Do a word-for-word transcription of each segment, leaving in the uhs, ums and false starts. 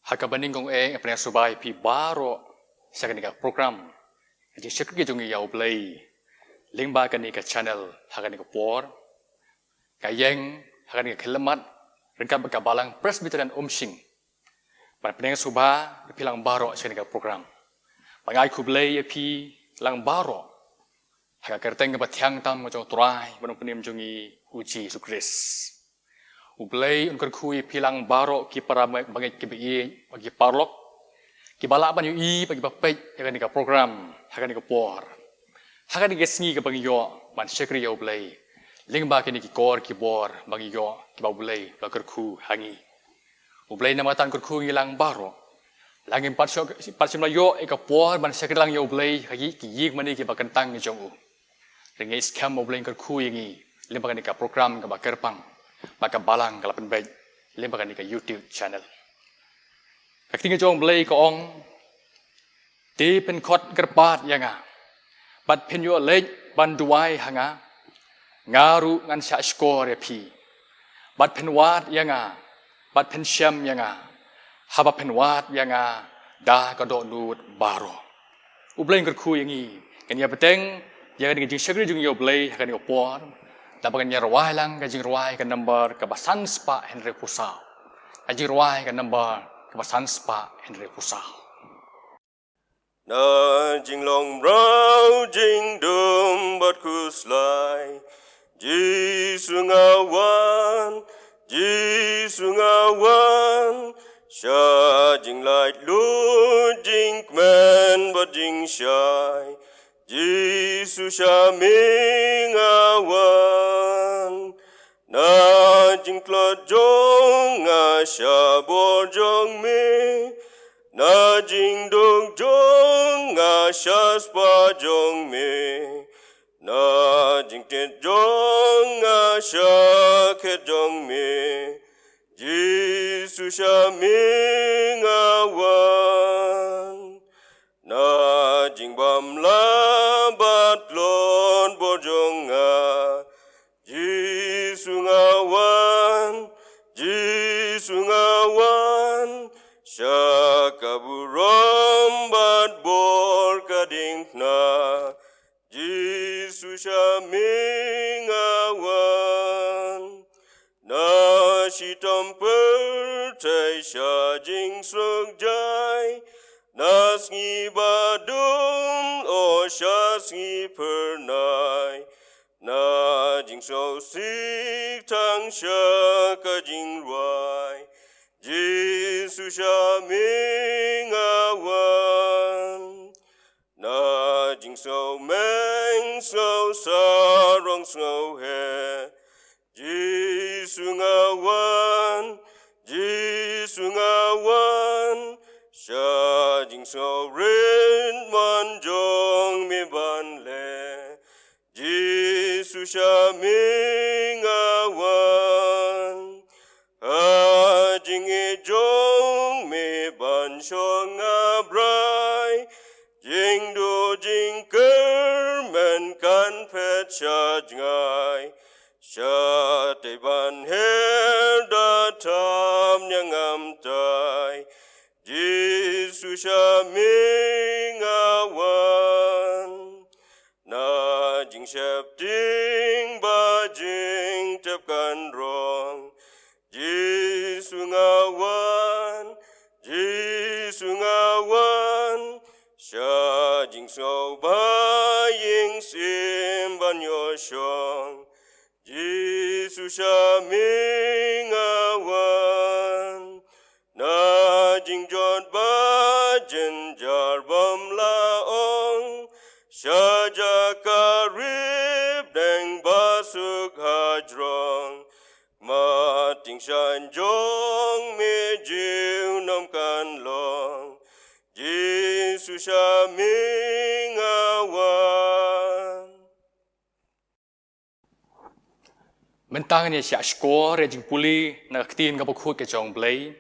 Ha kaba nyngkong eh, nga pdiang sngewbha ïa phi baroh sha kane ka program, ka jingshakri jong ngi ïa U Blei lyngba kane ka channel ha kane ka por. Nga ïeng ha kane ka khyllipmat ryngkat bad ka Balang Presbyterian Umshing ban pdiang sngewbha ïa phi lang baroh sha kane ka program. Bad nga ai khublei ïa phi lang baroh ha ka kyrteng kaba thiang tam ka jong U Trai bad U Nongpynim jong ngi U Jisu Khrist. U Blei un kyrkhu ïa phi lang baroh ki para bangeit kiba ïeit bad ki paralok kiba lah ban ïohi bad kiba peit ïa kane ka program ha kane ka por, ha kane ka sngi kaba ngi ïoh ban shakri ïa U Blei lyngba kine ki kor ki bor ba ngi ïoh kiba U Blei u la kyrkhu ha ngi. U Blei namar kata un kyrkhu ïa ngi lang baroh. Lada ngim pat shym, pat shym la ïoh ïa ka por ban shakri lang ïa U Blei ha ki, ki ïing mane kiba kyntang ki jong u, hynrei nga ngeit skhem U Blei un kyrkhu ïa ngi lyngba kane ka program kaba kyrpang ba ka Balang ka la pynbeit lyngba kane ka YouTube channel. Ka ktien ka jong U Blei ka ong, "Te phin khot kyrpad ïa nga bad phin ïoh leit ban duwai ha nga, nga ruh ngan shah shkor ïa phi. Bad phin wad ïa nga bad phin shem ïa nga, haba phin wad ïa nga da ka dohnud baroh." U Blei un kyrkhu ïa ngi. Ngin ïa bteng ïa kane ka jingshakri jong ngi ïa U Blei ha kane ka por, da ba ngin ïa rwai lang ka jingrwai ka number kaba san spah hynriewphew saw. Ka jingrwai ka number kaba san spah hynriewphew saw. Na jinglong mraw jingdum bad khuslai, Jisu nga wan, Jisu nga wan. Sha jinglaitluid, jingkmen bad jingshai, Jisu sha me nga wan. Na jingtlot jong nga sha bor jong me, na jingduk jong nga sha spah jong me, na jingtied jong nga sha khet jong me, Jisu sha me nga wan. Na jingbamla bad tlot bor jong nga, Jisu nga wan, Jisu nga wan. Sha ka burom bad bor ka diengphna, Jisu sha me nga wan. Na shitom pyrthei sha jingsuk jai, na sngi ba dum, o sha sngi phyrnai, na jingsngewsih tang sha ka jingrwai, Jisu sha me nga wan. Na jingsngewmeng, sngewsarong, sngewheh, Jisu nga wan, Jisu nga wan. Sha jingsngewrit man jong me ban leh, Jisu sha me nga wan. Ha jingïeit jong me ban shong nga brai, jingduh jingkyrmen kan phet sha jngai. Shatei ban her da tam ñiang ngam tai, Jisu sha me nga wan. Na jingsheptieng bad jingtep kan rong, Jisu nga wan, Jisu nga wan. Sha jingsngewbha ïing sim ban ïoh shong, Jisu sha me nga wan. Na jingjot bad jynjar bym lah ong, sha jaka rep deng ba suk hajrong, mat ïing shaiñ jong me junom kan long, Jisu sha me nga wan. Mynta ngin ïa shah shkor ïa jingpule na ka ktien kaba khuid ka jong U Blei,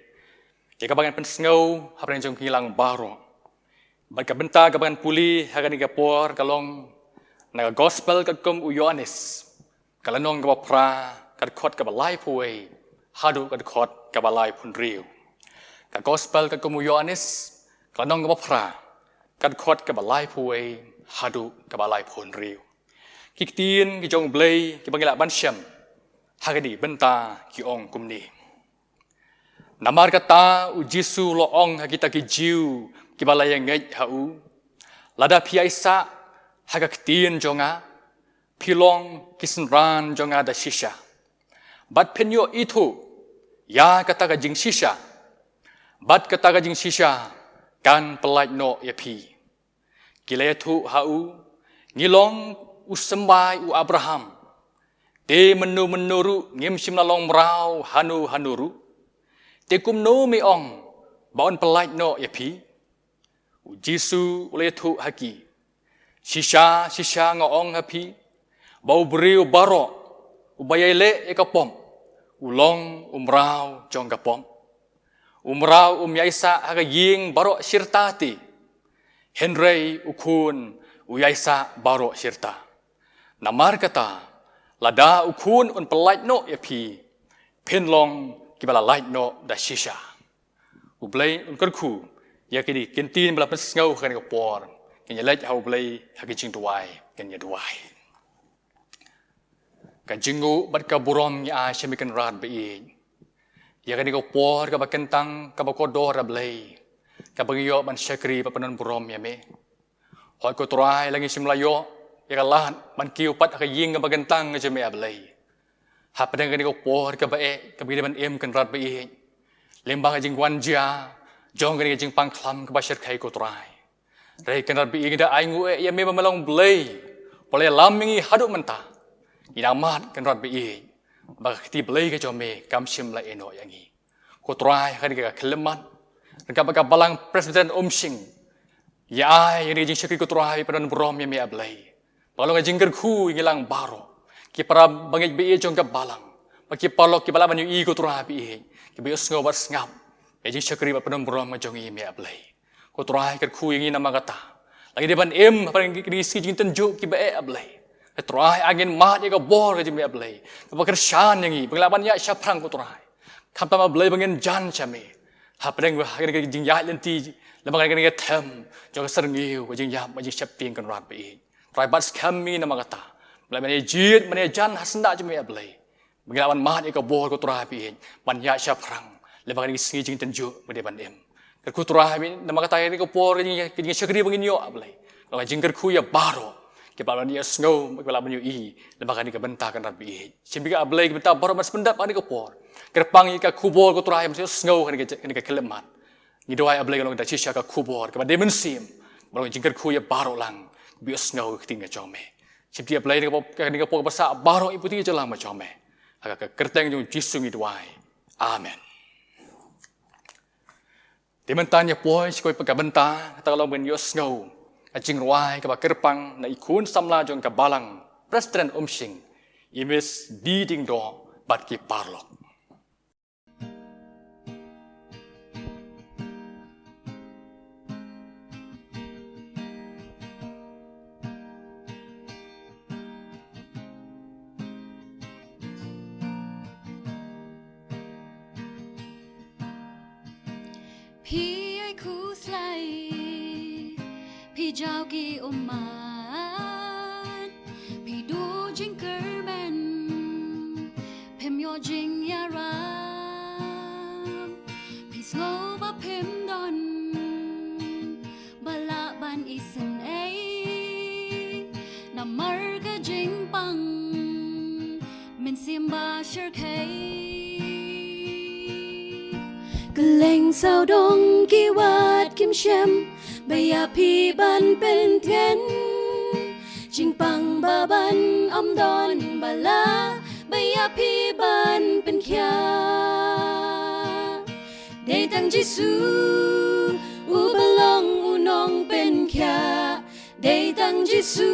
ïa kaba ngan pynsngew hapdeng jong ngi lang baroh. Bad ka bynta kaba ngan pule ha kane ka por ka long na ka Gospel katkum u Ïoannis, ka lynnong kaba phra, ka dkhot kaba laiphew wei haduh ka dkhot kaba laiphew hynriew. Ka Gospel katkum u Ïoannis, ka lynnong kaba phra, ka dkhot kaba laiphew wei haduh kaba laiphew hynriew. Ki ktien ki jong U Blei kiba ngi lah ban shem ha kane ka bynta ki ong kumne. Namar kata u Jisu u la ong ha kita ki Jiw kiba la ïa ngeit ha u, lada phi ïaisah ha ka ktien jong nga, phi long ki synran jong nga da shisha. Bad phin ïoh ithuh ïa kata ka jingshisha, bad kata ka jingshisha kan pyllait noh ïa phi. Ki la ïathuh ha u, ngi long u symbai u Abraham. Te mynno mynno ruh ngim shym la long mraw hano hano ruh. Te kumno me ong ba un pyllait noh ïa phi? U Jisu u la ïathuh ha ki, shisha shisha nga ong ha phi, ba u briew baroh uba ïai leh ïa ka pop u long u mraw jong ka pop. U mraw um ïaisah ha ka ïing baroh shirta te, hynrei u khun u ïaisah baroh shirta. Namar kata, lada u khun un pyllait noh ïa phi, phin long kiba la lait noh da shisha. U Blei un kyrkhu ïa kine ki ktien ba la pynsngew ha kane ka por. Ngin ïa leit ha U Blei ha ka jingduwai, ngin ïa duwai. Ka jingnguh bad ka burom ngi ai sha me Kynrad ba ïeit ïa kane ka por kaba kyntang, kaba kordor, A Blei, kaba ngi ïoh ban shakri bad pyndonkam burom ïa me. Hooid ko Trai, la ngi shym la ïoh ïa ka lad ban kiew pat ha ka ïing kaba kyntang ka jong me, A Blei. Hapdeng kane ka por kaba eh kaba ngi dei ban im, Kynrad ba ïeit, lyngba ka jingwan jia jong kane ka jingpang khlam kaba shyrkhei, ko Trai, hynrei Kynrad ba ïeit, ngi da ainguh eh ïa me ba me long Blei ba la ïalam ïa ngi haduh mynta. Ngi da mad, Kynrad ba ïeit, ba ka kti Blei ka jong me kam shym la ïehnoh ïa ngi. Ko Trai, ha kane ka khyllipmat, ryngkat bad ka Balang Presbyterian Umshing, ïa ai ïa kane ka jingshakri, ko Trai, pyndonkam burom ïa me, A Blei, ba ka long ka jingkyrkhu ïa ngi lang baroh, ki para bangeit ba ïeit jong ka Balang, bad ki paralok kiba lah ban ïohi, ko Trai ba ïeit, kiba ïohsngew bad sngap ïa ka jingshakri bad pyndonkam burom ka jong ngi, me, A Blei. Ko Trai, kyrkhu ïa ngi namar kata, la ngi dei ban im hapdeng kine ki sngi jingtynjuh kiba eh, A Blei. Ko Trai, ai ngin mad ïa ka bor ka jong me, A Blei, kaba kyrshan ïa ngi ba ngin lah ban ïaid shaphrang, ko Trai. Khamtam, A Blei, ba ngin jan sha me hapdeng ha kane ka jingïaid lynti, lyngba kane ka them jong ka syrngiew ka jingïap bad jingsheptieng, Kynrad ba ïeit. Trai, bat skhem ïa ngi namar kata, ba ngin lah ban ïaid jied, ban ïaid jan ha syndah jong me, A Blei, ba ngin lah ban mad ïa ka bor, ko Trai ba ïeit, ban ïaid shaphrang lyngba kine ki sngi jingtynjuh ba ngi dei ban im. Kyrkhu, Trai, namar kata, ïa kane ka por ka jing, ka jingshakri ba ngin ïoh, A Blei, long ka jingkyrkhu ïa baroh kiba lah ban ïohsngew, kiba lah ban ïohi lyngba kane ka bynta, Kynrad ba ïeit. Shim ïa ki, A Blei, ki bynta baroh ban sa pyndep ha kane ka por. Kyrpang ïa ka khubor, ko Trai, ban sa ïohsngew ha kane ka, kane ka khyllipmat. Ngi duwai, A Blei, ka long da shisha ka khubor kaba dei mynsiem, ba long ka jingkyrkhu ïa baroh lang kiba ïohsngew ïa ka ktien ka jong me. Shim ïa ki, A Blei, ha kane ka por, ha kane ka por kaba sah, baroh ïa ki puthi ka jingïalang ba jong me. Ha ka kyrteng jong U Jisu ngi duwai. Amen. Te mynta ngin ïa poi sha kawei pat ka bynta, kata ka long ban ïohsngew ka jingrwai kaba kyrpang na i khun samla jong ka Balang Presbyterian Umshing, i Miss D. Diengdoh, bad ki paralok. Phi ai khuslai, phi jaw ki ummat, phi duh jingkyrmen, phim ïoh jingïarap, phi sngew ba phim don ba lah ban isynei namar ka jingpang mynsiem ba shyrkhei. Kylleng sawdong ki wad kim shem ba ïa phi ban pynthied, jingpang ba ban ym don ba lah ba ïa phi ban pynkhiah. Dei tang Jisu uba long u nongpynkhiah. Dei tang Jisu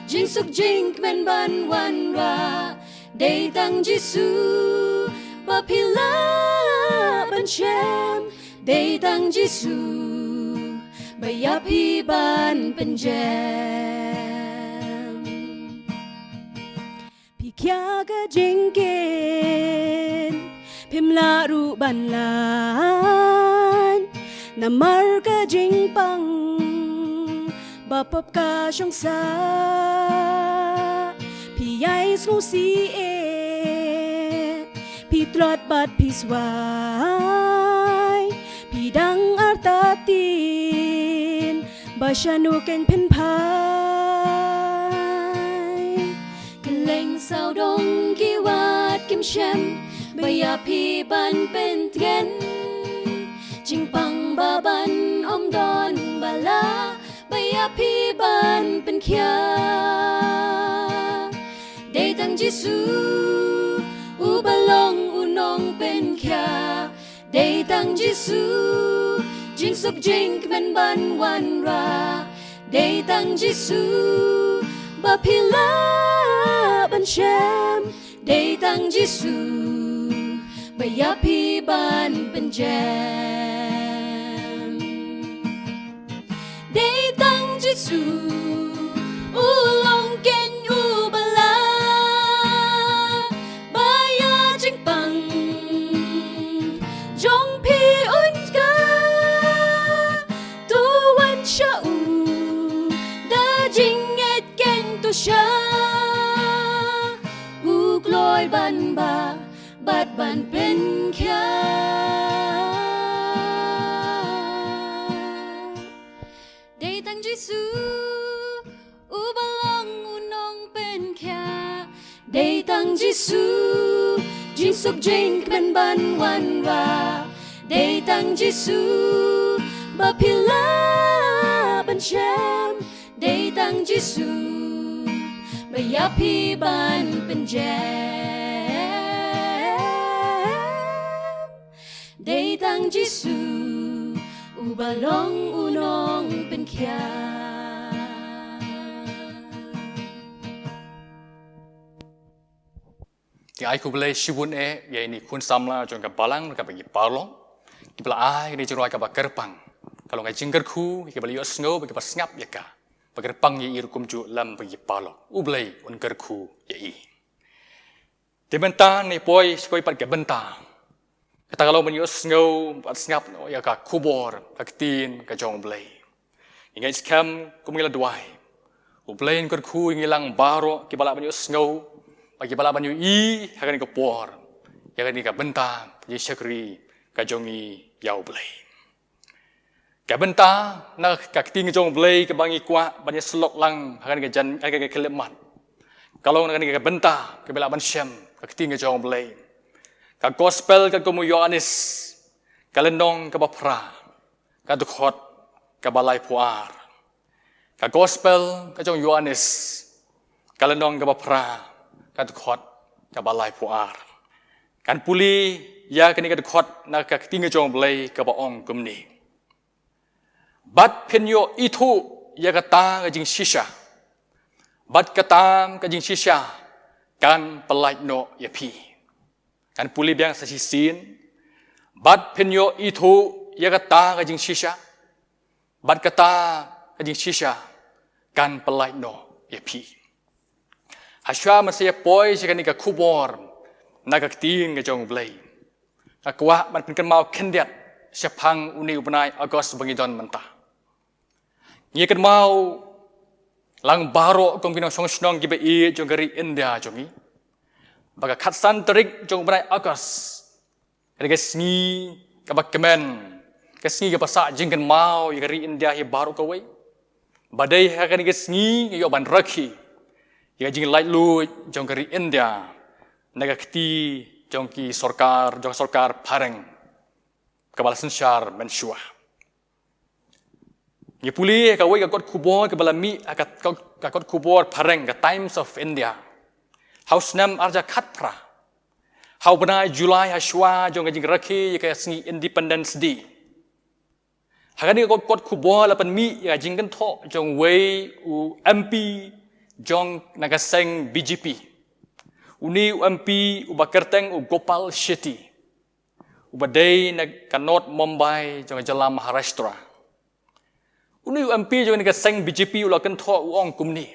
jingsuk jingkmen ban wanrah. Dei tang Jisu ba phi lah ban shem. Dei tang Jisu ba ïa phi ban pynjem. Phi khiah ka jingkit, Phim lah ruh ban lait namar ka jingpang ba pop ka shong sah. Phi ïai sngewsih eh, phi tlot bad phi swai, phi dang artat tip ba shano kan pynphai. Kylleng sawdong ki wad kim shem ba ïa phi ban pyntngen. Jingpang ba ban ym don ba lah ba ïa phi ban pynkhia. Dei tang Jisu uba long u nongpynkhia. Dei tang Jisu jingsuk jingkmen ban wanrah. Dei tang Jisu ba phi lah ban shem. Dei tang Jisu ba ïa phi ban pynjem. Dei tang Jisu u long keiñ uba lah ba ïa jingpang jong phi un kah. To wan sha u da jingngeit keiñ, to sha u kloi ban bah bad ban pynkhia. Dei tang Jisu uba long u nongpynkhia. Dei tang Jisu jingsuk jingkmen ban wanrah. Dei tang Jisu ba phi lah ban shem. Dei tang Jisu ba ïa phi ban pynjem. Dei tang Jisu uba long u nongpynkhia. Te ai khublei shibun eh ïa ine i khun samla jong ka balang, ka ba ngi paralok, kiba la ai ine i jingrwai kaba kyrpang. Ka long ka jingkyrkhu ïa kiba la ïohsngew bad kiba sngap ïa ka, ba kyrpang ïa i ruh kumjuh lem bad ngi paralok. U Blei un kyrkhu ïa i. Te mynta ngin poi sha kawei pat ka bynta kata ka long ban ïohsngew bad sngap noh ïa ka khubor, ka ktien ka jong U Blei. Ngi ngeit skhem kum ngi la duwai, U Blei un kyrkhu ïa ngi lang baroh kiba lah ban ïohsngew bad kiba lah ban ïohi ha kane ka por ïa kane ka bynta ka jingshakri ka jong ngi ïa U Blei. Ka bynta na ka ktien ka jong U Blei kaba ngi kwah ban ïa syllok lang ha kane ka jan, ha kane ka khyllipmat, ka long na kane ka bynta kaba lah ban shem ka ktien ka jong U Blei. Ka gospel ka jong u Ïoannis, ka lynnong kaba phra, ka dkhot kaba laiphew ar. Ka gospel ka jong u Ïoannis, ka lynnong kaba phra, ka dkhot kaba laiphew ar. Ngan pule ïa kane ka dkhot na ka ktien ka jong U Blei kaba ong kumne. Bad phin ïoh ithuh ïa kata ka jingshisha, bad kata ka jingshisha kan pyllait noh ïa phi. Ngan pule biang sa shisien. Bad phin ïoh ithuh ïa kata ka jingshisha, bad kata ka jingshisha kan pyllait noh ïa phi. Hashwa mynta ïa poi sha kane ka khubor na ka ktien ka jong U Blei, nga kwah ban pynkynmaw khyndiat shaphang une u bnai August ba ngi don mynta. Ngi kynmaw lang baroh kum ki nongshong shnong kiba ïeit jong ka ri India jong ngi, ba ka khatsan tarik jong u bnai August, kane ka sngi kaba kmen, ka sngi kaba sah jingkynmaw ïa ka ri India hi baroh kawei. Ba dei ha kane ka sngi ngi ïoh ban rakhe ïa ka jinglaitluid jong ka ri India na ka kti jong ki sorkar, jong ka sorkar phareng kaba la synshar mynshuwa. Ngi pule kawei ka kot khubor kaba la mih ha ka, ka, ka kot khubor phareng, ka Times of India, ha u snem arhajar khatphra, ha u bnai July, hashwa jong ka jingrakhe ïa ka sngi Independence Day. Ha kane ka kot, kot khubor la pynmih ïa ka jingkynthoh jong uwei u M P jong na ka seng B J P. Une u M P uba kyrteng u Gopal Shetty, uba dei na ka North Mumbai jong ka jylla Maharashtra. Une u M P jong kane ka seng B J P u la kynthoh, u ong kumne: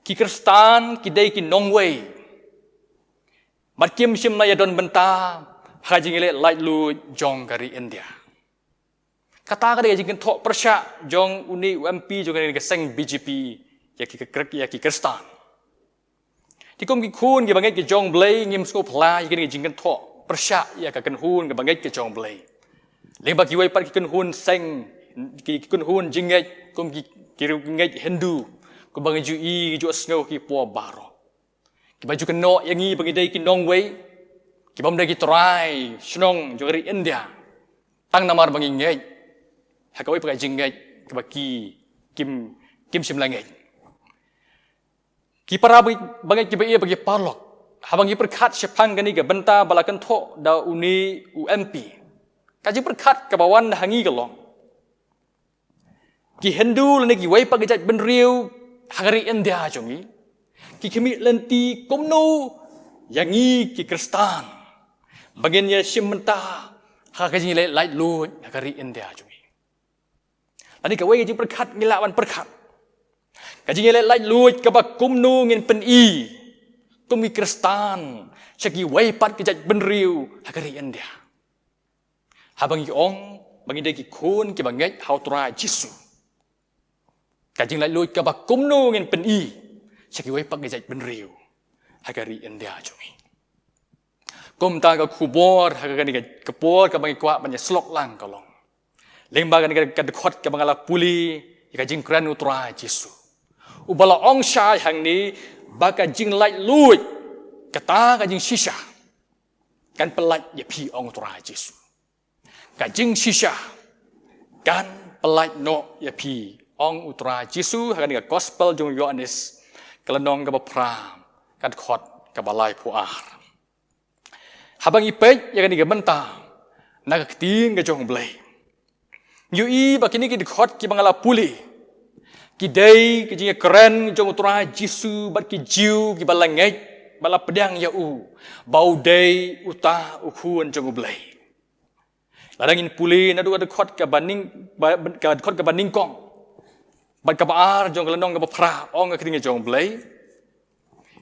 Ki Khristan ki dei ki nongwei. Bad kim shym la ïadon bynta ha ka jingïaleh laitluid jong ka ri India. Kata ka dei ka jingkynthoh pyrshah jong une u M P jong kane ka seng B J P ïa ki, ki, ïa ki Khristan. Te kum ki khun kiba ngeit ka jong U Blei, ngim sngewphylla ïa kane ka jingkynthoh pyrshah ïa ka kynhun kaba ngeit ka jong U Blei. Lyngba kiwei pat ki kynhun seng, ki, ki kynhun jingngeit kum ki, ki riew ngeit Hindu, kumba ngi ju i, ngi ju sngew ha ki por baroh. Kiba ju kynnoh ïa ngi ba ngi dei ki nongwei, ki bym dei ki trai shnong jong ka ri India, tang namar ba ngi ngeit ha kawei pat ka jingngeit kaba ki kim, kim shym la ngeit. Ki para ba, ba ngeit kiba ïeit bad ki paralok, haba ngi pyrkhat shaphang kane ka bynta ba la kynthoh da une u M P, ka jingpyrkhat kaba wan ha ngi ka long, ki Hindu lane kiwei pat ki jaitbynriew ha ka ri India jong ngi ki khmih lynti kumno ïa ngi ki Khristan ba ngin ïashim bynta ha ka jingïaleh laitluid ha ka ri India jong ngi. Lane kawei ka jingpyrkhat ngi lah ban pyrkhat, ka jingïaleh laitluid kaba kumno ngin pyni kum ki Khristan sha kiwei pat ki jaitbynriew ha ka ri India, haba ngi ong ba ngi dei ki khun kiba ngeit ha U Trai Jisu. Ka jinglaitluid kaba kumno ngin pyni sha kiwei pat ki jaitbynriew ha ka ri India jong ngi. Kumta ka khubor ha kane ka por kaba ngi kwah ban ïa slok lang ka long, lyngba kane ka, ka dkhot kaba nga la pule, ïa ka jingkren U Trai Jisu uba la ong shai hangne ba ka jinglaitluid, kata ka jingshisha kan pyllait ïa phi, ong U Trai Jisu. Ka jingshisha kan pyllait noh ïa phi, ong U Trai Jisu ha kane ka Gospel jong u Ïoannis, ka lynnong kaba phra, ka dkhot kaba laiphew ar. Haba ngi peit ïa kane ka bynta na ka ktien ka jong U Blei, ngi ïohi ba kine ki dkhot kiba nga la pule ki dei ka jingïakren jong U Trai Jisu bad ki Jiw kiba la ngeit, ba la pdiang ïa u ba u dei uta u Khun jong U Blei. Lada ngin pule naduh ka dkhot kaba nyng-, ba, ka dkhot kaba nyngkong bad kaba ar jong ka lynnong kaba phra, ong ka ktien ka jong U Blei: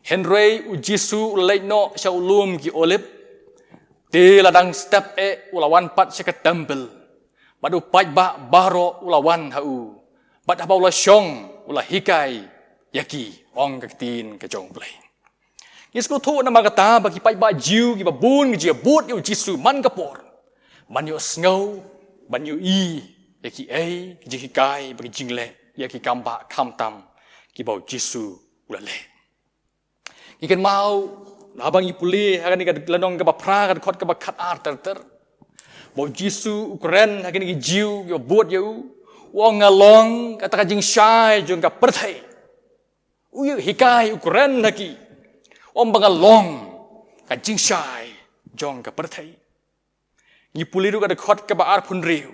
Hynrei U Jisu u la leit noh sha u lum ki Olib, te la dang step eh u la wan pat sha ka templ, bad u paidbah baroh u la wan ha u, bad haba u la shong u la hikai ïa ki, ong ka ktien ka jong U Blei. Ngi sngewthuh namar kata ba ki paidbah Jiw kiba bun ki ju ïa bud ïa U Jisu man ka por ban ïohsngew, ban ïohi ïa kiei ki jinghikai bad ki jingleh ïa ki kam bah khamtam kiba U Jisu u la leh. Ngi kynmaw, haba ngi pule ha kane ka lynnong kaba phra, ka dkhot kaba khatar ter ter, ba U Jisu u kren ha kine ki Jiw kiba bud ïa u, u ong: Nga long kata ka jingshai jong ka pyrthei. U ïa hikai, u kren ha ki, u ong ba nga long ka jingshai jong ka pyrthei. Ngi pule ruh ka dkhot kaba arphew hynriew,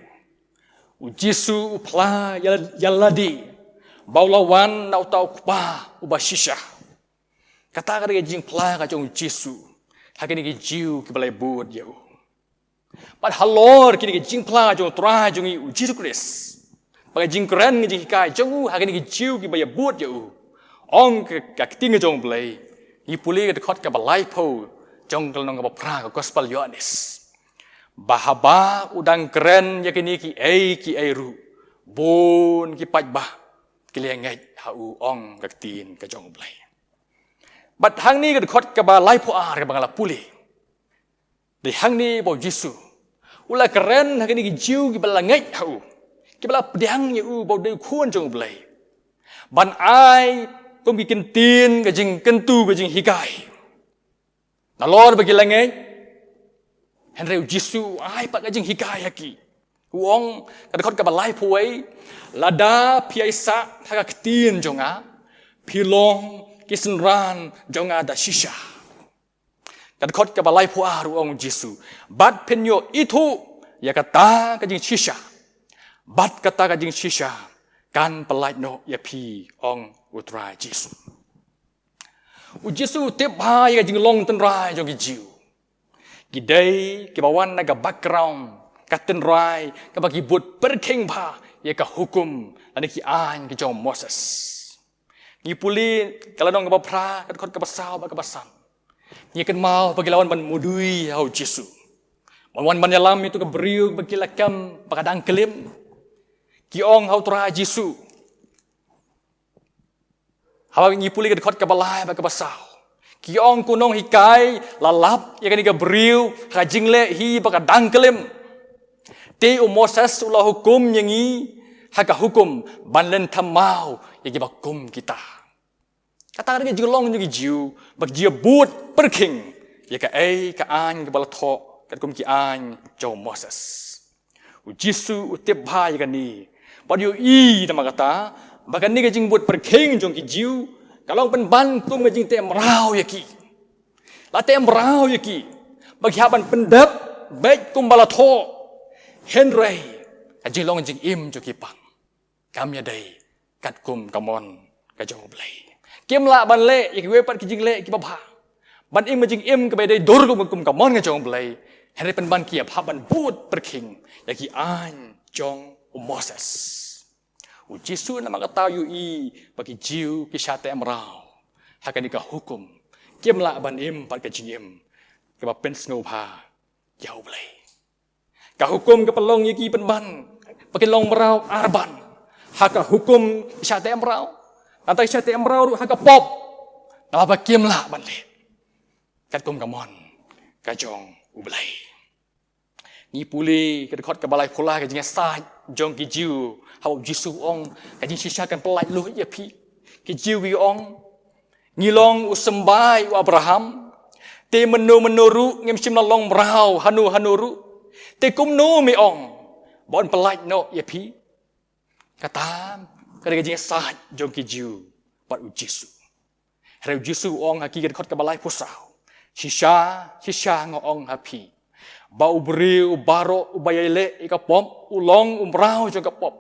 U Jisu u phla ïa, ïa lade ba u la wan na uta U Kpa uba shisha. Kata ka dei ka jingphla ka jong U Jisu ha kine ki Jiw kiba la ïa bud ïa u. Bad halor kine ki jingphla jong U Trai jong ngi U Jisu Khrist, bad ka jingkren ka jinghikai jong u ha kine ki Jiw kiba ïa bud ïa u, ong ka, ka ktien ka jong U Blei, ngi pule ka dkhot kaba laiphew jong ka lynnong kaba phra ka Gospel Ïoannis, ba haba u dang kren ïa kine kiei kiei ruh, bun ki paidbah ki la ïa ngeit ha u, ong ka ktien ka jong U Blei. Bad hangne ka dkhot kaba laiphew ar kaba nga la pule, dei hangne ba U Jisu u la kren ha kine ki Jiw kiba la ngeit ha u, kiba la pdiang ïa u ba u dei u Khun jong U Blei, ban ai kum ki kyntien ka jingkyntu, ka jinghikai. Nalor ba ki la ngeit, hynrei U Jisu u ai pat ka jinghikai ha ki. U ong, ka dkhot kaba laiphew wei: Lada phi ïaisah ha ka ktien jong nga, phi long ki synran jong nga da shisha. Ka dkhot kaba laiphew ar, u ong U Jisu, bad phin ïoh ithuh ïa kata ka jingshisha, bad kata ka jingshisha kan pyllait noh ïa phi, ong U Trai Jisu. U Jisu u tip bha ïa ka jinglong tynrai jong ki Jiw. Ki dei kiba wan na ka background ka tynrai kaba ki bud pyrkhing bha ïa ka hukum lane ki aiñ ki jong u Moses. Ngi pule ka lynnong kaba phra, ka dkhot kaba saw bad kaba san. Ngi kynmaw ba ki la wan ban mudui ha u Jisu. Ban wan ban ïalam ïa uto ki briew ba ki la kem ba ka dang klim. Ki ong ha u Trai Jisu. Haba ngi pule ka dkhot kaba lai bad kaba saw. Ki ong, ko nonghikai, la lap ïa kane ka briew ha ka jingleh hi ba ka dang klim. Te u Moses u la hukum ïa ngi ha ka hukum ban len thymmai ïa kiba kum kita. Kata ka dei ka jinglong jong ki Jiw ba ki ju bud pyrkhing ïa kaei ka aiñ kaba la thoh katkum ki aiñ jong u Moses. U Jisu u tip bha ïa kane bad u ïohi namar kata ba kane ka jingbud pyrkhing jong ki Jiw ka long pynban kum ka jingteh mraw ïa ki. La teh mraw ïa ki ba ki hap ban pyndep beit kumba la thoh. Hynrei ka jinglong jingim jong ki pang kam ïadei katkum ka mon ka jong U Blei. Kim lah ban leh ïa kiwei pat ki jingleh kiba bha, ban im ka jingim kaba dei dur kum, kum ka mon ka jong U Blei. Hynrei pynban ki ïa hap ban bud pyrkhing ïa ki aiñ jong u Moses. U Jisu namar kata u ïohi ba ki Jiw ki shah teh mraw ha kane ka hukum. Kim lah ban im pat ka jingim kaba pynsngewbha ïa U Blei. Ka hukum ka pynlong ïa ki pynban ba kin long mraw arban ha ka hukum shah teh mraw. Nangta shah teh mraw ruh ha ka pop. Namar ba kim lah ban leh katkum ka mon ka jong U Blei. Ngi pule ka dkhot kaba laiphew lai, ka jingïasaid jong ki Jiw haba u Jisu u ong ka jingshisha kan pyllait luid ïa phi. Ki Jiw ki ong, ngi long u symbai u Abraham, te mynno mynno ruh ngim shym la long mraw hano hano ruh. Te kumno me ong ba un pyllait noh ïa phi? Kata ka dei ka jingïasaid jong ki Jiw bad u Jisu. Hynrei u Jisu u ong ha ki, ka dkhot kaba laiphew saw, shisha shisha nga ong ha phi ba u briew baroh uba ïaleh ïa ka pop u long u mraw jong ka pop.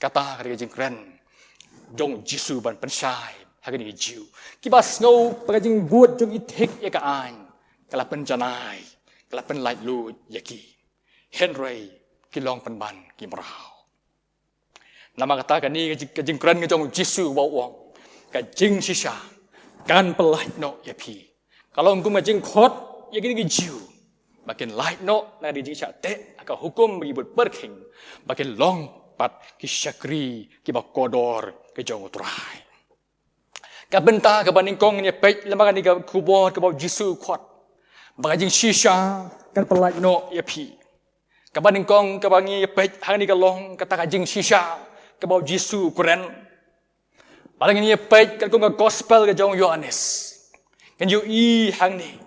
Kata ka dei ka jingkren jong u Jisu ban pynshai ha kine ki Jiw kiba sngew ba ka jingbud jong ki thik ïa ka aiñ ka la pynjanai, ka la pynlait luid ïa ki. Hynrei ki long pynban ki mraw. Namar kata kane ka jing, ka jingkren ka jong u Jisu ba u ong ka jingshisha kan pyllait noh ïa phi. Ka long kum ka jingkhot ïa kine ki Jiw ba kin lait noh na ka jingshah teh ha ka hukum ba ki bud pyrkhing, ba kin long pat ki shakri kiba kordor ka jong u Trai. Ka bynta kaba nyngkong ngin ïa peit lem bad kane ka khubor kaba u Jisu u khot ba ka jingshisha kan pyllait noh ïa phi. Kaba nyngkong kaba ngin ïa peit hangne ka long kata ka jingshisha kaba u Jisu u kren. Lada ngin ïa peit katkum ka gospel ka jong u Ïoannis, ngin ïohi hangne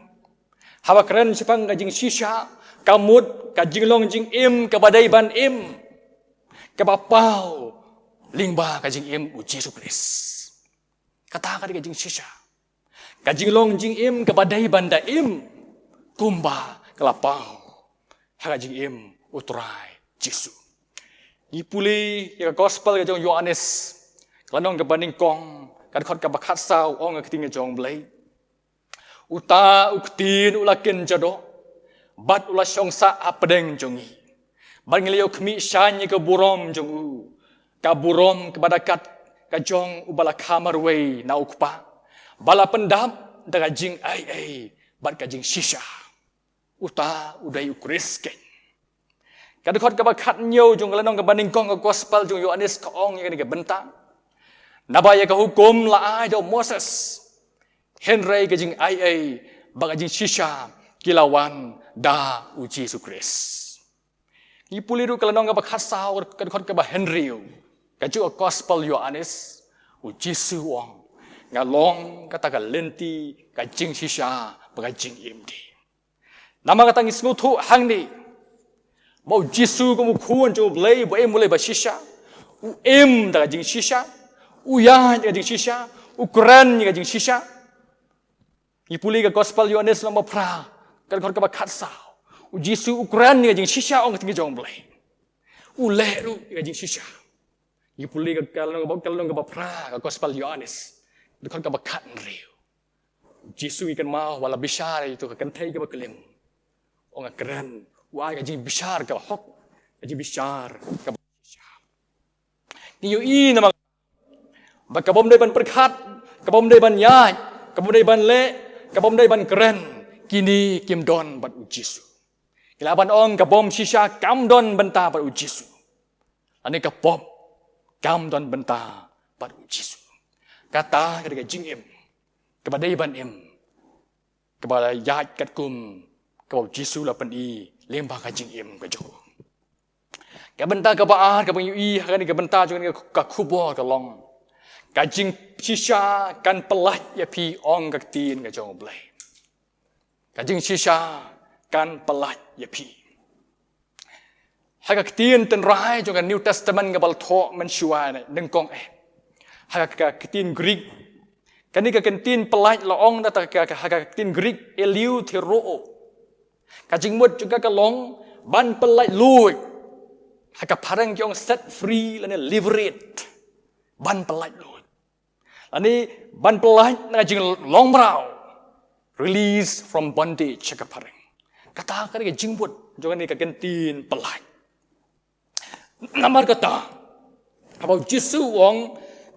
haba kren shaphang ka jingshisha, ka mut ka jinglong jingim kaba dei ban im, kaba paw lyngba ka jingim u Jisu Khrist. Kata ka dei ka jingshisha, ka jinglong jingim kaba dei ban da im kumba ka la paw ha ka jingim u Trai Jisu. Ngi pule ïa ka gospel ka jong u Ïoannis, ka lynnong kaba nyngkong, ka dkhot kaba khatsaw, u ong ha ka ktien ka jong u Blei, uta u Ktien u la kynja doh bad u la shong sah hapdeng jong ngi. Bad ngi la ïoh khmih shaiñ ïa ka burom jong u, ka burom kaba da kat ka jong uba la kha marwei na u Kpa, ba la pyndap da ka jingaiei bad ka jingshisha. Uta u dei u Khrist keiñ. Ka dkhot kaba khathynñiew jong ka lynnong kaba nyngkong ka gospel jong u Ïoannis ka ong ïa kane ka bynta, naba ïa ka hukum la ai da u Moses, hynrei ka jingaiei bad ka jingshisha ki la wan da u Jisu Khrist. Ngi pule ruh ka lynnong kaba khatsaw, ka dkhot kaba hynriew ka jong ka gospel u Ïoannis, u Jisu u ong, nga long kata ka lynti, ka jingshisha bad ka jingim de. Namar kata ngi sngewthuh hangne ba u Jisu kum u Khun jong u Blei ba im, u Blei ba shisha, u im da ka jingshisha, u ïaid da ka jingshisha, u kren ïa ka jingshisha. Ngi pule ka gospel u Ïoannis lynnong ba phra, ka dkhot kaba khatsaw, u Jisu u kren ïa ka jingshisha, ong ka ktien ka jong u Blei, u leh ruh ïa ka jingshisha. Ngi pule ka, ka lynnong kaba, ka lynnong kaba phra ka gospel u Ïoannis, dkhot kaba khathynriew. U Jisu, ngi kynmaw, u la bishar ïa uto ka kynthei kaba klim, u ong, nga kren, u ai ka jingbishar kaba hok, ka jingbishar kaba shisha. Ngi ïohi namar ba ka bym dei ban pyrkhat, ka bym dei ban ïaid, ka bym dei ban leh, ka bym dei ban kren, kine kim don bad u Jisu. Ngi lah ban ong ka bym shisha kam don bynta bad u Jisu. Lane ka pop kam don bynta bad u Jisu. Kata ka dei ka jingim kaba dei ban im, kaba ïaid katkum kaba u Jisu u la pyni lyngba ka jingim ka jong u. Ka bynta kaba ar kaba ngi ïohi ha kane ka bynta jong kane ka khubor ka long, ka jingshisha kan pyllait ïa phi, ong ka ktien ka jong U Blei. Ka jingshisha kan pyllait ïa phi. Ha ka ktien tynrai jong ka New Testament kaba la thoh mynshuwa ne nyngkong eh, ha ka ktien Greek, kane ka ktien pyllait la ong da ka, ka, ha ka ktien Greek, eleuthero. Ka jingmut jong ka ka long ban pyllait luid. Ha ka phareng ki ong set free lane liberate. Ban pyllait luid. Lane ban pyllait na ka jinglong mraw. Release from bondage ha ka phareng. Kata ka dei ka jingmut jong kane ka ktien pyllait. Namar kata, haba u Jisu u ong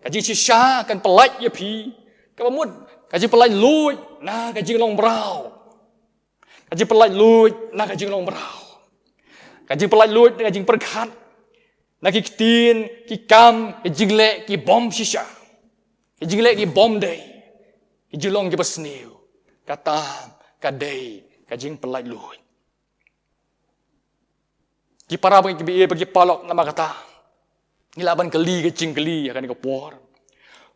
ka jingshisha kan pyllait ïa phi, kaba mut ka jingpyllait luid na ka jinglong mraw. Ka jingpyllait luid na ka jinglong mraw. Ka jingpyllait luid na ka jingpyrkhat na ki ktien, ki kam, ki jingleh ki bym shisha, ki jingleh ki bym dei, ki jinglong kiba sniew. Kata ka dei ka jingpyllait luid. Ki para bangeit kiba ïeit bad ki paralok, namar kata ngi lah ban kylli ka jingkylli ha kane ka por: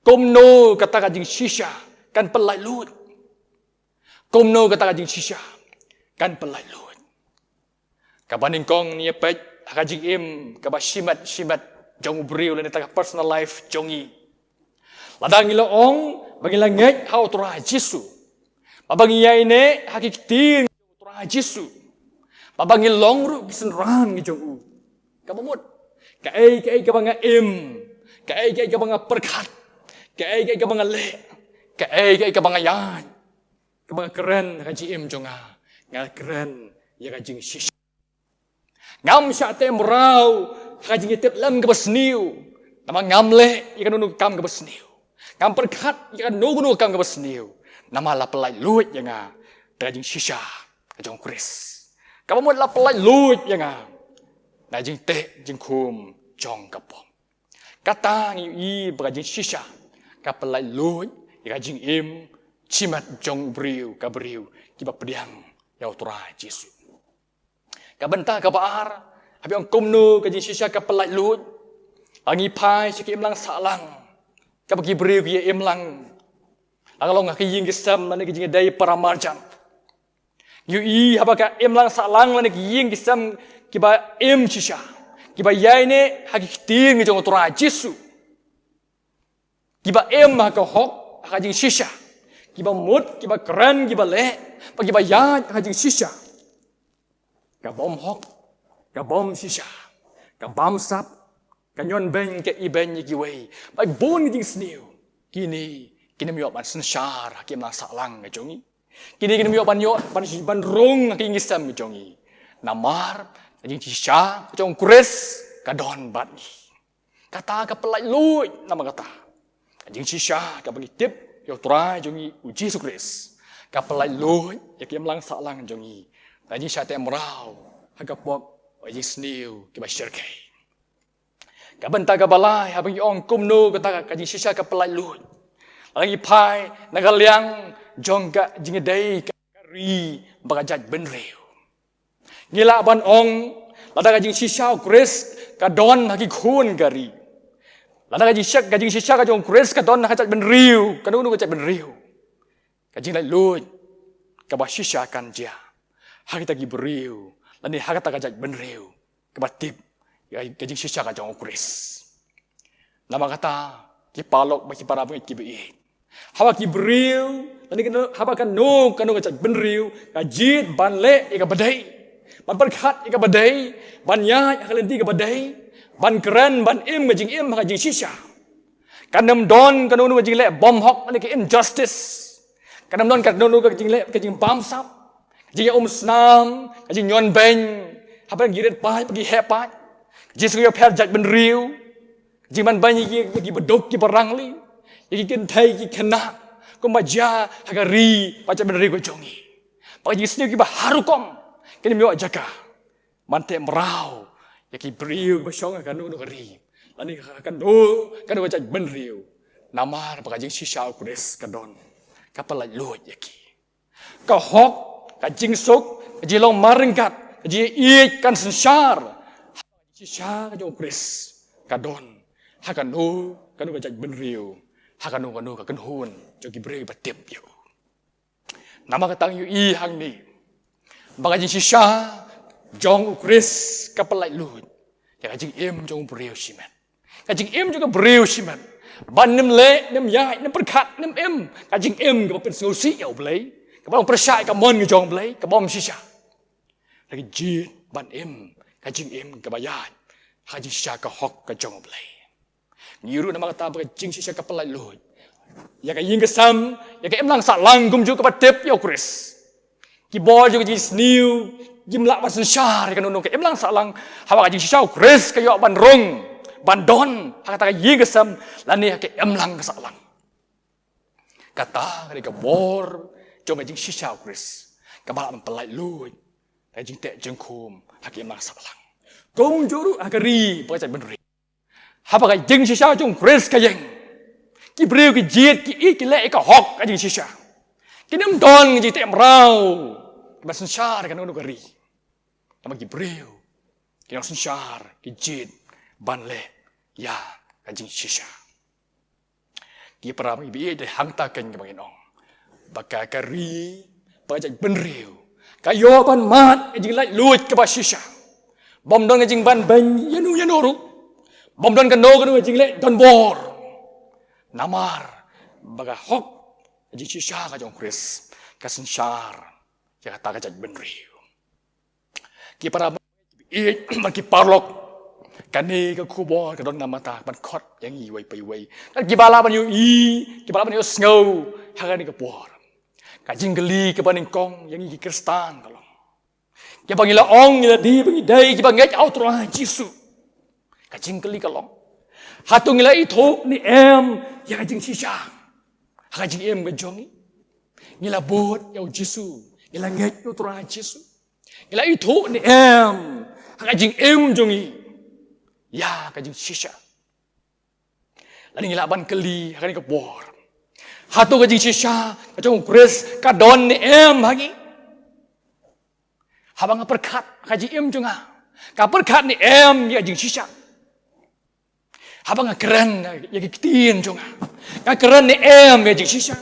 kumno kata ka jingshisha kan pyllait luid? Kumno kata ka jingshisha kan pyllait luid? Kaba nyngkong, ngi ïa peit ha ka jingim kaba shimet shimet jong u briew lane kata ka personal life jong ngi. Lada ngi la ong ba ngi la ngeit ha u Trai Jisu, ba ngi ïaineh ha ki ktien u Trai Jisu, ba ngi long ruh ki synran ki jong u, kaba mut kaei kaei kaba nga im, kaei kaei kaba nga pyrkhat, kaei kaei kaba nga leh, kaei kaei kaba nga ïaid, kaba nga kren ha ka jingim jong nga, nga kren ïa ka jingshisha. Ngam shah teh mraw ha ka jingïatiplem kaba sniew, namar ngam leh ïa kano kano ka kam kaba sniew. Ngam pyrkhat ïa kano kano ka kam kaba sniew, namar la pyllait luid ïa nga da ka jingshisha ka jong u Khrist, kaba mut la pyllait luid ïa nga na ka jingteh jingkhum jong ka pop. Kata ngi ïohi ba ka jingshisha ka pyllait luid ïa ka jingim shimet jong u briew, ka briew kiba pdiang ïa u Trai Jisu. Ka bynta kaba ar, haba ong kumno ka jingshisha ka pyllait luid, ngi phai sha ka imlang sahlang kaba ki briew ki ïa imlang, la ka long ha ka ïing ka sem lane ka jingïadei para marjan. Ngi ïohi haba ka imlang sahlang lane ka ïing ka sem kiba im shisha, kiba ïaineh ha ki ktien ki jong u Trai Jisu, kiba im ha ka hok, ha ka jingshisha, kiba mut, kiba kren, kiba leh, bad kiba ïaid ha ka jingshisha. Ka bym hok, ka bym shisha, ka bamsap, ka ñion beiñ, ka ibeiñ ïa kiwei, bad bun ki jingsniew. Kine kin ym ïoh ban synshar ha ka imlang sahlang ka jong ngi. Kine kin ym ïoh ban ïoh ban, ban rung ha ka ïing ka sem ka jong ngi. Namar ka jingshisha ka jong u Khrist ka don bad ngi. Kata ka pyllait luid, namar kata ka jingshisha kaba ngi tip ïa u Trai jong ngi u Jisu Khrist ka pyllait luid ïa ka imlang sahlang jong ngi na ka jingshah teh mraw ha ka pop, ka jingsniew kiba shyrkhei. Ka bynta kaba lai, haba ngi ong kumno kata ka jingshisha ka pyllait luid, la ngi phai na ka liang jong ka jingïadei ka ri bad ka jaitbynriew. Ngi lah ban ong, lada ka jingshisha u Khrist ka don ha ki khun ka ri, lada ka jingshisha, ka jingshisha ka jong u Khrist ka don ha ka jaitbynriew, kano kano ka jaitbynriew, ka jinglait luid kaba shisha kan jia ha kita ki briew lane ha kata ka jaitbynriew kaba tip ïa ka jingshisha ka jong u Khrist. Namar kata, ki paralok bad ki para bangeit kiba ïeit, haba ki briew lane kano, haba kano kano ka jaitbynriew ka jied ban leh ïa kaba dei, ban pyrkhat ïa kaba dei, ban ïaid ha ka lynti kaba dei, ban kren, ban im ka jingim ha ka jingshisha, kan ym don kano kano ka jingleh bymhok lane ka injustice. Kan ym don kano kano ka jingleh, ka jingbamsap, ka jingïaumsnam, ka jingñion beiñ hapoh ki riat paid bad ki heh paid, ka jingsngewpher jaitbynriew, ka jingbanbeiñ ïa ki, ïa ki baduk ki barangli, ïa ki kynthei ki khynnah, kumba jia ha ka ri bad jaitbynriew ka jong ngi. Ba ka jingsniew kiba har rukom kin ym ïoh jaka ban teh mraw ïa ki briew kiba shong ha kano kano ka ri lane ha kano kano ka jaitbynriew. Namar ba ka jingshisha u Khrist ka don, ka pyllait luid ïa ki. Ka hok, ka jingsuk, ka jinglong marryngkat, ka jingïeit kan synshar. Shisha ka jong u Khrist ka don ha kano kano ka jaitbynriew, ha kano kano ka kynhun jong ki briew ba tip ïa u. Namar kata ngi ïohi hangne ba ka jingshisha jong u Khrist ka pyllait luid ïa ka jingim jong u briew shimet. Ka jingim jong ka briew shimet, ban nym leh, nym ïaid, nym pyrkhat, nym im ka jingim kaba pynsngewsih ïa u Blei, kaba long pyrshah ïa ka mon ka jong u Blei, kaba ym shisha. Ka jied ban im ka jingim kaba ïaid ha ka jingshisha, ka hok ka jong u Blei. Ngi ruh namar kata ba ka jingshisha ka pyllait luid ïa ka ïing ka sem, ïa ka imlang sahlang kumjuh kaba tip ïa u Khrist. Ki bor jong ka jingsniew kim lah ban synshar ïa kano kano ka imlang sahlang haba ka jingshisha u Khrist ka ïoh ban rung, ban don ha kata ka ïing ka sem lane ha ka imlang ka sahlang. Kata ka dei ka bor jong ka jingshisha u Khrist kaba lah ban pyllait luid ka jingteh jingkhum ha ka imlang sahlang. Kumjuh ruh ha ka ri bad ka jaitbynriew, haba ka jingshisha jong u Khrist ka ïeng, ki briew ki jied, ki ïeit, ki leh ïa ka hok ka jingshisha. Kin ym don ka jingteh mraw ban synshar ïa kano kano ka ri. Namar ki briew ki nang synshar, ki jied ban leh ïa ka jingshisha. Ki para bangeit, hangta keiñ kaba ngin ong ba ka, ka ri bad ka jaitbynriew ka ïoh ban mad ka jinglait luid kaba shisha. Bym don ka jingbanbeiñ ïano ïano ruh. Bym don kano kano ka jingleh donbor. Namar ba ka hok ka jingshisha ka jong u Khrist ka synshar ïa kata ka jaitbynriew. Ki para bangeit bad ki paralok, kane ka khubor ka don namar kata ban khot ïa ngi iwei pa iwei. Kiba lah ban ïohi, kiba lah ban ïohsngew ha kane ka por. Ka jingkylli kaba nyngkong ïa ngi ki Khristan ka long, kiba ngi la ong, ngi la dei, ba ngi dei kiba ngeit ha u Trai Jisu. Ka jingkylli ka long, hato ngi la ithuh ne em ïa ka jingshisha ha ka jingim ka jong ngi? Ngi la bud ïa u Jisu, ngi la ngeit ïa u Trai Jisu. Ngi la ithuh ne em ha ka jingim jong ngi ïa ka jingshisha? Lane ngi lah ban kylli ha kane ka por, hato ka jingshisha ka jong u Khrist ka don ne em ha ngi? Haba nga pyrkhat ha ka jingim jong nga, nga pyrkhat ne em ïa ka jingshisha? Haba nga kren ïa ki ktien jong nga, nga kren ne em ïa ka jingshisha?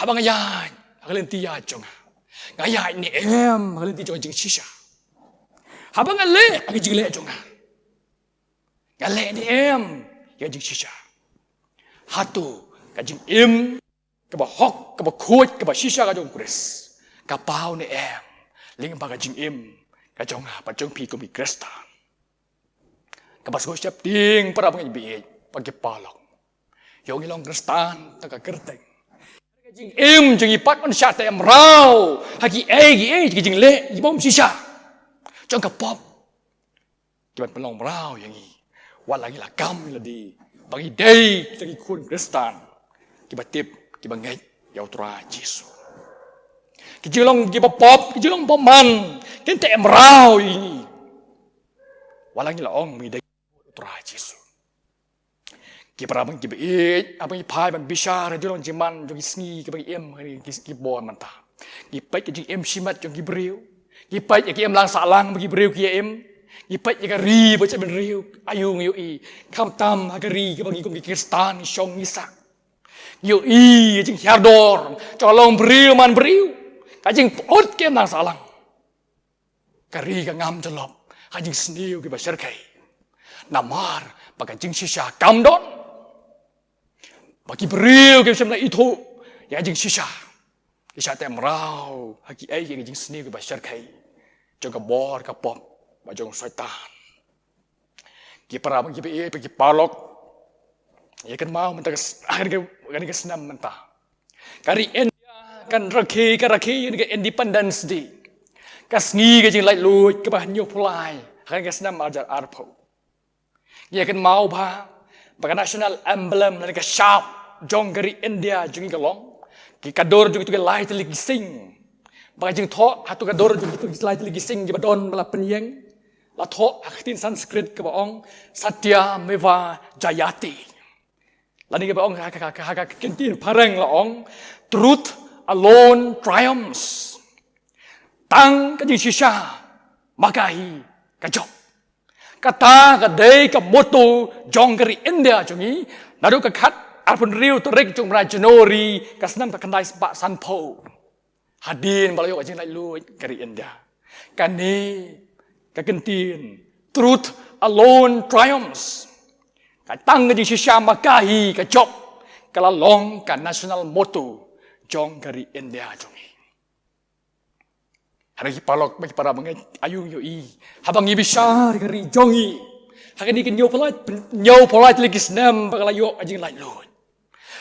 Haba nga ïaid ha ka lynti ïaid jong nga, nga ïaid ne em ha ka lynti jong ka jingshisha? Haba nga leh ha ka jingleh jong nga, nga leh ne em ïa ka jingshisha? Hato ka jingim kaba hok, kaba khuid, kaba shisha ka jong u Khrist ka paw ne em lyngba ka jingim ka jong nga bad jong phi kum ki Khristan? Kaba sngewsih sheptieng, para bangeit baieit bad ki paralok, ïoh ngi long Khristan tang ka kyrteng. Ka jingim jong ngi pat yn shah teh mraw ha kiei kiei ki jingleh kiba ym shisha jong ka pop, kiban pynlong mraw ïa ngi wat la ngi la kam ïa lade ba ngi dei kita ki khun Khristan kiba tip, kiba ngeit ïa u Trai Jisu. Ki jinglong kiba pop, ki jinglong bymman kin teh mraw ïa ngi wat la ngi la ong ba ngi dei u Trai Jisu. Ki para bangeit kiba ïeit, haba ngi phai ban bishar ha ka jinglong jingman jong ki sngi kiba ngi im ha kine ki bor mynta, ngi peit ka jingim shimet jong ki briew, ngi peit ïa ka imlang sahlang ba ki briew ki ïa im, ngi peit ïa ka ri bad jaitbynriew, aïu ngi ïohi, khamtam ha ka ri kaba ngi kum ki Khristan ngi shong ngi sah. Ngi ïohi ka jinghiar dor jong ka long briew man briew, ka jingpyut ka imlang sahlang. Ka ri ka ngam jyllop ha ka jingsniew kiba shyrkhei. Namar ba ka jingshisha kam don, ba ki briew kim shym la ithuh ïa ka jingshisha, ki shah teh mraw ha kiei kiei ki jingsniew kiba shyrkhei jong ka bor ka pop bad jong u Soitan. Ki para bangeit kiba ïeit bad ki paralok, ïa kynmaw mynta ka s-, ha kane ka, kane ka snem mynta ka ri India kan rakhe, ka rakhe ïa ka Independence Day, ka sngi ka jinglaitluid kaba hynñiewphew lai ha kane ka snem arhajar arphew. Ïa kynmaw ba, ba ka national emblem lane ka shap jong ka ri India jong ngi ka long, ki ka dur jong kito ki lai tylli ki sing. Ba ka jingthoh ha kato ka dur jong kito ki lai tylli ki sing kiba don ba la pynïeng, la thoh ha ka ktien Sanskrit kaba ong Satyameva Jayate. Lane kaba ong ha ka, ha ka, ha ka ktien phareng la ong, "Truth alone triumphs." Tang ka jingshisha ma ka hi ka jop. Kata ka dei ka motto jong ka ri India jong ngi, naduh ka khat arphew hynriew tarik jong u bnai January ka snem ka khyndai spah sanphew. Hadien ba la ïoh ka jinglaitluid ka ri India, kane ka kyntien, "Truth alone triumphs." Ka tang ka jingshisha ma ka hi ka jop, ka la long ka national motto jong ka ri India jong ngi. Hynrei ki paralok bad ki para bangeit, aïu ngi ïohi haba ngi bishar ïa ka ri jong ngi ha kine ki hynñiewphew lai, hynñiewphew lai tylli ki snem ba ka la ïoh ka jinglaitluid?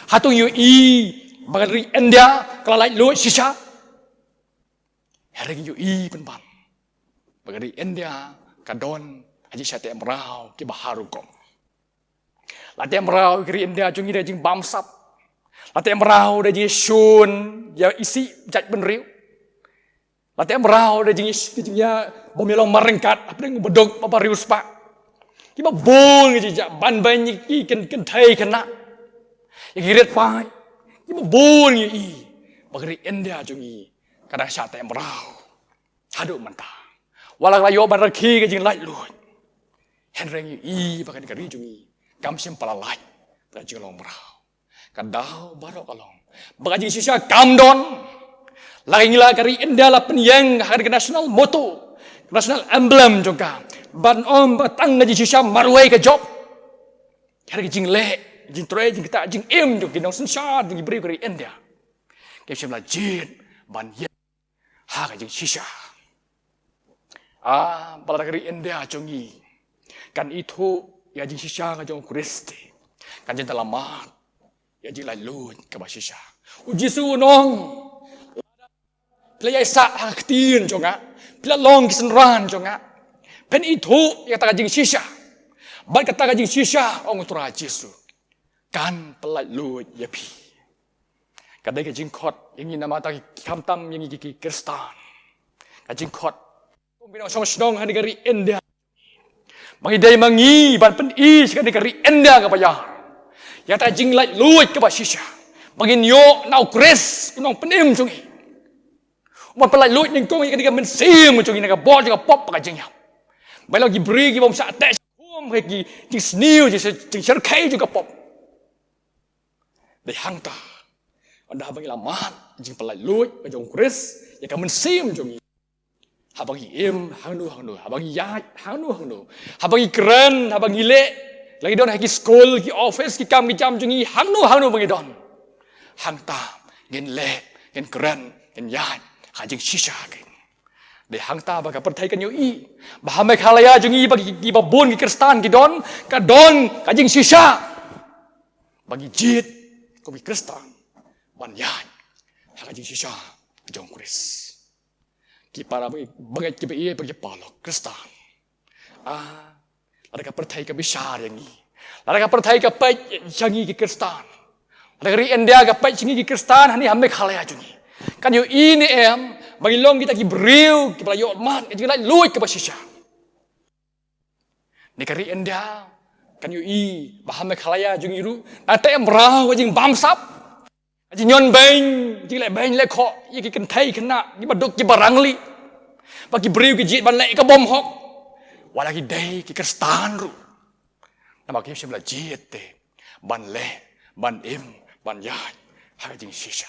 Hato ngi ïohi ba ka ri India ka la laitluid shisha? Hynrei ngi ïohi pynban ba ka ri India ka don ha jingshisha teh mraw kiba har rukom. La teh mraw ïa ka ri India jong ngi da jingbamsap. La teh mraw da jingshun ïa isih jaitbynriew. La teh mraw da jing, jingïabym ïalong marryngkat hapdeng u baduk bad u bariewspah. Kiba bun ki jingjia ban beiñ ïa ki kyn, kynthei khynnah, ïa ki riat paid. Kiba bun ngi ïohi ba ka ri India jong ngi ka dang shah teh mraw haduh mynta. Wat la ka la ïoh ban rakhe ka jinglaitluid, hynrei ngi ïohi ba kane ka ri jong ngi kam shym pala lait da ka jinglong mraw. Ka daw baroh ka long ba ka jingshisha kam don. La ka ngi la ka ri India la pynïeng ha ka national motto, national emblem jong ka, ban ong ba tang ka jingshisha marwei ka jop. Ka ri ka jingleh, jingtrei, jingktah, jingim jong ki nongsynshar, jong ki briew ka ri India, kim shym la jied ban ïeng ha ka jingshisha. Ah, ba la ka ri India jong ngi kan ithuh ïa ka jingshisha ka jong u Khrist, kan jin da la mad ïa ka jinglaitluid kaba shisha. U Jisu u ong, phi la ïaisah ha ka ktien jong nga, phi la long ki synran jong nga, phin ithuh ïa kata ka jingshisha. Bad kata ka jingshisha, ong u Trai Jisu, kan pyllait luid ïa phi. Ka dei ka jingkhot ïa ngi namar kata ki khamtam ïa ngi ki, ki Khristan. Ka jingkhot kum ki nongshong shnong ha kane ka ri India, ba ngi dei ma ngi ban pyni sha kane ka ri India kaba ïar ïa kata ka jinglait luid kaba shisha, ba ngin ïoh na u Khrist u nongpynim jong ngi. Ban pyllait luid nyngkong ïa kane ka mynsiem jong ngi na ka bor jong ka pop bad ka jingïap. Ba long ki briew kibym shah teh shah khum ha ki jingsniew, jingshyrkhei jong ka pop. Dei hangta, ynda haba ngi la mad jingpyllait luid ka jong u Khrist ïa ka mynsiem jong ngi, haba ngi im hangno hangno, haba ngi ïaid hangno hangno, haba ngi kren, haba ngi leh, la ngi don ha ki skul, ki office, ki kam ki jam jong ngi, hangno hangno ba ngi don, hangta ngin leh, ngin kren, ngin ïaid ha ka jingshisha kein. Dei hangta ba ka pyrthei kan ïohi ba ha Meghalaya jong ngi ba ki, kiba bun ki Khristan ki don, ka don ka jingshisha ba ngi jied kum ki Khristan ban ïaid ha ka jingshisha ka jong u Khrist. Ki para bangeit, bangeit kiba ïeit bad ki paralok Khristan, ah, lada ka pyrthei ka bishar ïa ngi, lada ka pyrthei ka peit ïa ngi ki Khristan, lada ka ri India ka peit ïa ngi ki Khristan hangne ha Meghalaya jong ngi, kan ïohi ne em ba ngi long kita ki briew kiba la ïoh mad ka jinglait luid kaba shisha? Ne ka ri India kan ïohi ba ha Meghalaya jong ngi ruh dang teh mraw ka jingbamsap, ka jingïoh beiñ, jingleh beiñ leh khoh ïa ki kynthei khynnah, kiba duk kiba rangli, ba ki briew ki jied ban leh ïa ka bymhok? Wat la ki dei ki Khristan ruh, namar kim shym la jied te ban leh, ban im, ban ïaid ha ka jingshisha.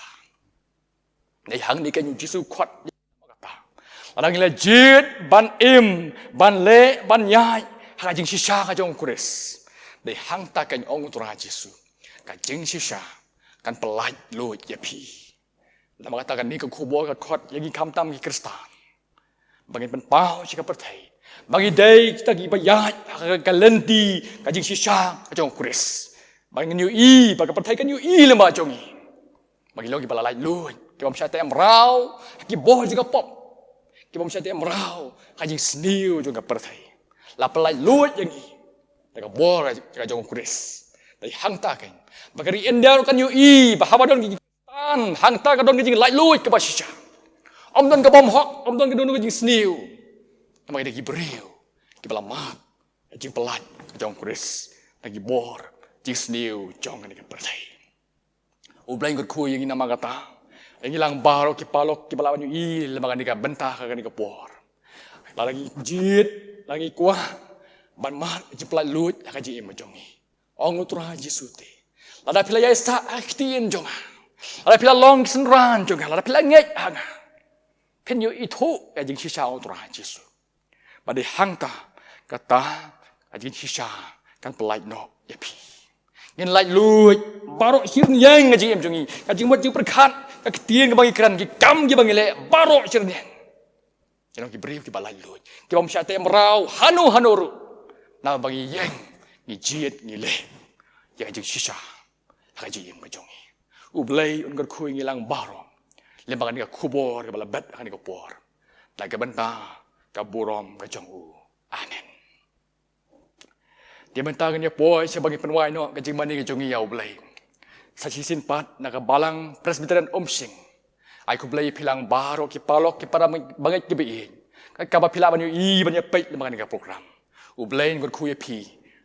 Dei hangne kein u Jisu u khot ïa kata. Lada ngi la jied ban im, ban leh, ban ïaid ha ka jingshisha ka jong u Khrist, dei hangta kein, ong u Trai Jisu, ka jingshisha kan pyllait luid ïa phi. Namar kata kane ka khubor ka khot ïa ngi khamtam ki Khristan ba ngin pynpaw sha ka pyrthei ba ngi dei kita kiba ïaid ha ka lynti ka jingshisha ka jong u Khrist, ba ngin ïohi, ba ka pyrthei kan ïohi lyngba jong ngi ba ngi long kiba la lait luid, kibym shah teh mraw ha ki bor jong ka pop, kibym shah teh mraw ha ka jingsniew jong ka pyrthei. La pyllait luid ïa ngi da ka bor ka jong u Khrist. Dei hangta kein Ba ka ri India ruh kan ïohi ba haba don ki Khristan, hangta ka don ka jinglaitluid kaba shisha. Ym don ka bymhok, ym don ka don ka jingsniew. Namar ki dei ki briew kiba la mad ka jingpyllait ka jong u Khrist na ki bor jingsniew jong kane ka pyrthei. U Blei un kyrkhu ïa ngi namar kata. Ïa ngi lang baroh ki paralok kiba la wan ïohi lem bad kane ka bynta ha kane ka por. Lada ngi jied, lada ngi kwah ban mad ka jingpyllait luid ha ka jingim ka jong ngi, ong u Trai Jisu te, lada phi la ïaisah ha ka ktien jong nga, lada phi la long ki synran jong nga, lada phi la ngeit ha nga, phin ïoh ithuh ïa ka jingshisha, ong u Trai Jisu. Bad dei hangta kata ka jingshisha kan pyllait noh ïa phi. Ngin laitluid baroh shi rynïeng ka jingim jong ngi, ka jingmut jingpyrkhat, ka ktien kaba ngi kren, ki kam kiba ngi leh, baroh shi rynïeng. Ki long ki briew kiba laitluid, kiba ym shah teh mraw hano hano ruh. Namar ba ngi ïeng, ngi jied, ngi leh ïa ka jingshisha ha ka jingim ka jong ngi. U Blei un kyrkhu ïa ngi lang baroh lem bad kane ka khubor kaba la bet ha kane ka por, na ka bynta ka burom ka jong u. Amen. Te mynta ngin ïa poi sha ba ngin pynwai noh ka jingmane ka jong ngi ïa U Blei. Sa shisien pat na ka Balang Presbyterian Umsning, ai khublei ïa phi lang baroh ki paralok, ki para bangeit kiba ïeit, kaba phi lah ban ïohi, ban ïa peit lem bad kane ka program. U Blei un kyrkhu ïa phi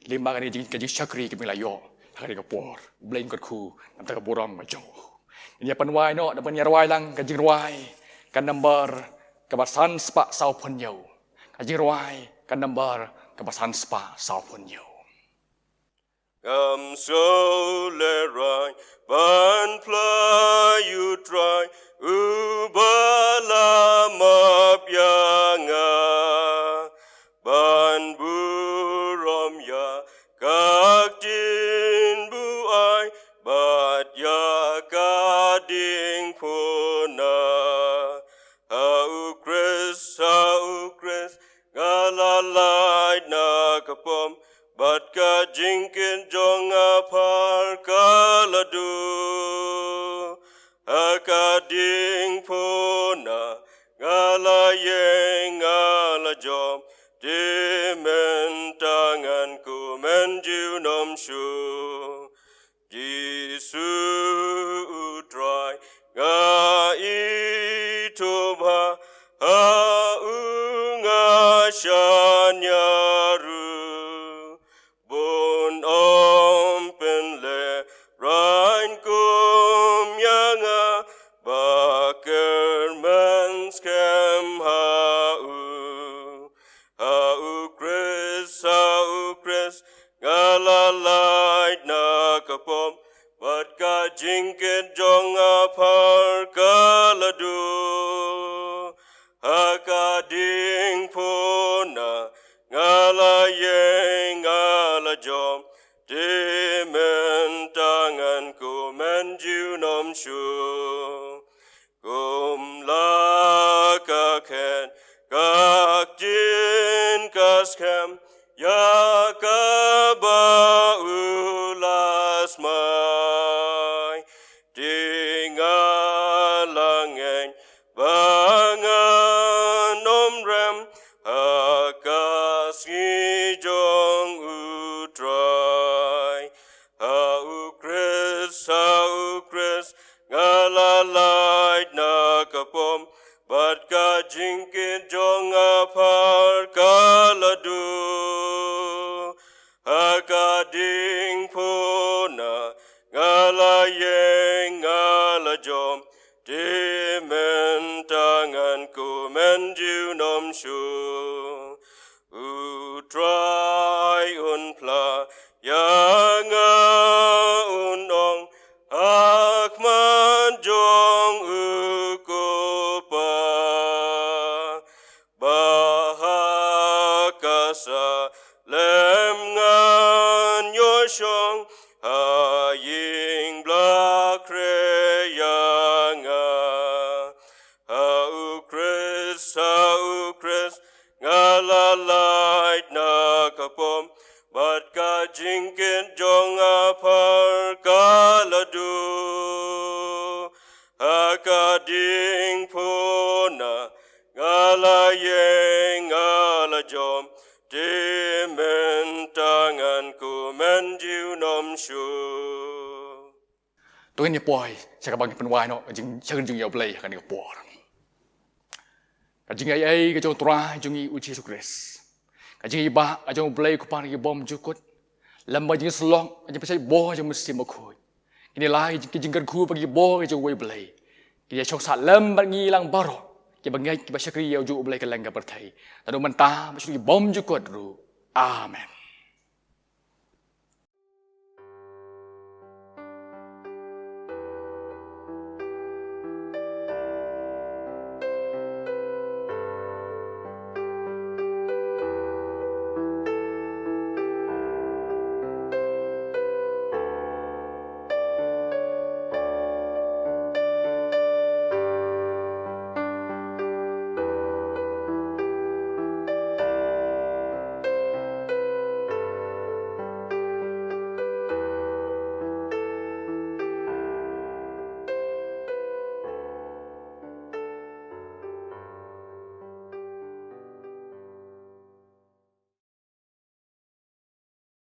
lem bad kane ka jing, ka jingshakri kaba ngi la ïoh ha kane ka por. U Blei un kyrkhu na ka bynta ka burom ka jong u. Ngin ïa pynwai noh, da ban ïa rwai lang ka jingrwai ka number kaba san spah saw phew hynñiew. Ka jingrwai ka number kaba san spah saw phew hynñiew. Ngam sngewlehraiñ ban phla ïa U Trai uba la map ïa nga, ban burom ïa ka ktien buaid bad ïa ka diengphna. Ha U Khrist, ha U Khrist nga la lait na ka pop, bad ka jingkit jong nga phar ka la duh. Ha ka diengphna nga la ïeng, nga la jop, te mynta ngan kmen junom shuh. Jisu U Trai nga ithup ha, ha u nga shaniah ruh. Bun ym pynlehraiñ kum ïa nga, ba kyrmen skhem ha u. Ha U Khrist, ha U Khrist nga la lait na ka pop, bad ka jingkit jong nga phar ka la duh. Ha ka diengphna nga la ïeng, nga la jop, te mynta ngan kmen junom shuh. Kum la ka khet ka ktien ka skhem, ïa kaba u la smai. Te nga la ngeit ba ngan ym rem ha ka sngi jong U Trai. Ha U Khrist, ha U Khrist nga la lait na ka pop, bad ka jingkit jong nga phar ka la duh. Ha ka diengphna nga la ïeng, nga la jop, te mynta ngan kmen junom shuh. U Trai un phla ïa nga, un ong ha khmat jong u Kpa, ba ha ka Salem ngan ïoh shong, ha ïing ba la khreh ïa nga. Ha U Khrist, ha U Khrist nga la lait na ka pop, bad ka jingkit jong nga phar ka la duh. Ha ka diengphna nga la ïeng, nga la jop, te mynta ngan kmen junom shuh. Ngi poi sha kaba ngi pynwai noh ka jingshakri jong ngi ïa U Blei ha kane ka por. Ka jingaiei ka jong U Trai jong ngi U Jisu Khrist, ka jingïeibah ka jong U Blei Kpa na ki bymjukut, lem bad ka jingsyllok, ka jingpynshait bor jong U Mynsiem Bakhuid, kine lai ki jingkyrkhu bad ki bor ka jong uwei U Blei, ki ïashong sah lem bad ngi lang baroh kiba ngeit kiba shakri ïa ujuh U Blei kylleng ka pyrthei, naduh mynta bad shaduh ki bymjukut ruh. Amen.